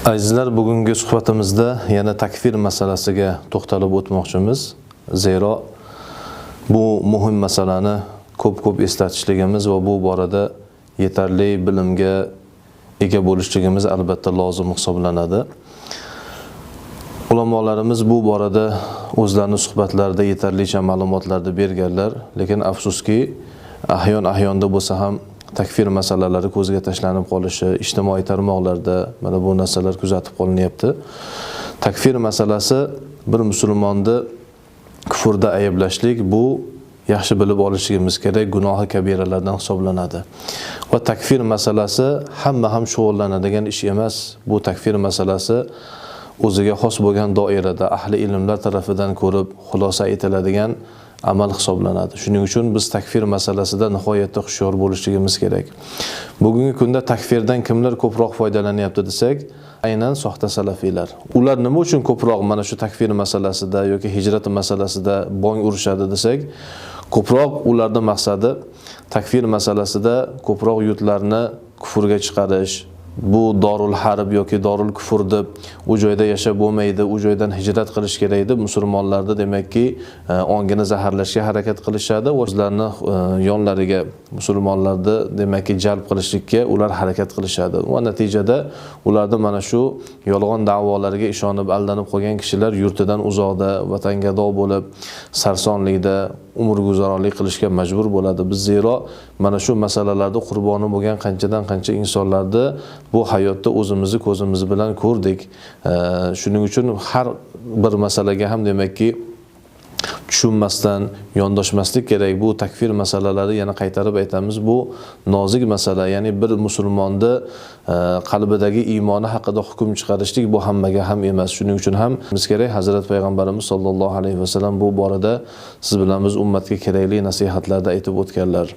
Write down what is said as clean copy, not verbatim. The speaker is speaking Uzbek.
Azizlar, bugungi suhbatimizda yana takfir masalasiga to'xtalib o'tmoqchimiz. Zero bu muhim masalani ko'p-ko'p eslatishligimiz va bu borada yetarli bilimga ega bo'lishligimiz albatta lozim hisoblanadi. Ulamolarimiz bu borada o'zlarini suhbatlarida yetarlicha ma'lumotlarni berganlar, lekin afsuski ahyon-ahyonda bo'lsa ham takfir masalalari ko'zga tashlanib qolishi, ijtimoiy tarmoqlarda mana bu narsalar kuzatib qolinyapti. Takfir masalasi bir musulmonni kufrda ayblashlik, bu yaxshi bilib olishimiz kerak, gunohi kabiralardan hisoblanadi. Va takfir masalasi hamma ham shug'ullanadigan ish emas. Bu takfir masalasi o'ziga xos bo'lgan doirada ahli ilmlar tarafidan ko'rib xulosa etiladigan amal hisoblanadi. Shuning uchun biz takfir masalasida nihoyatda hushyor bo'lishligimiz kerak. Bugungi kunda takfirdan kimlar ko'proq foydalanyapti desak, aynan soxta salafiylar. Ular nima uchun ko'proq mana shu takfir masalasida yoki hijrat masalasida bong urishadi desak, ko'proq ularning maqsadi takfir masalasida ko'proq yurtlarni kufrga chiqarish, bu dorul harb yoki dorul kufr deb u joyda yashab bo'lmaydi, u joydan hijrat qilish kerak deb musulmonlarni demakki ongini zaharlashga harakat qilishadi va o'zlarini yonlariga musulmonlarni demakki jalb qilishlikka ular harakat qilishadi. Va natijada ularni mana shu yolg'on da'volariga ishonib aldanib qolgan kishilar yurtidan uzoqda, vatangado bo'lib, sarsonlikda umr guzaronlik qilishga majbur bo'ladi. Biz zero mana shu masalalarda qurboni bo'lgan qanchadan qancha insonlarni bu hayotda o'zimizni ko'zimiz bilan ko'rdik. Shuning uchun har bir masalaga ham demakki tushunmasdan yondoshmaslik kerak. Bu takfir masalalari, yana qaytarib aytamiz, bu nozik masala, ya'ni bir musulmonni qalbidagi iymoni haqida hukm chiqarishlik bu hammaga ham emas. Shuning uchun ham biz kerak, Hazrat payg'ambarimiz sollallohu alayhi vasallam bu borada siz bilan biz ummatga kerakli nasihatlarni aytib o'tganlar.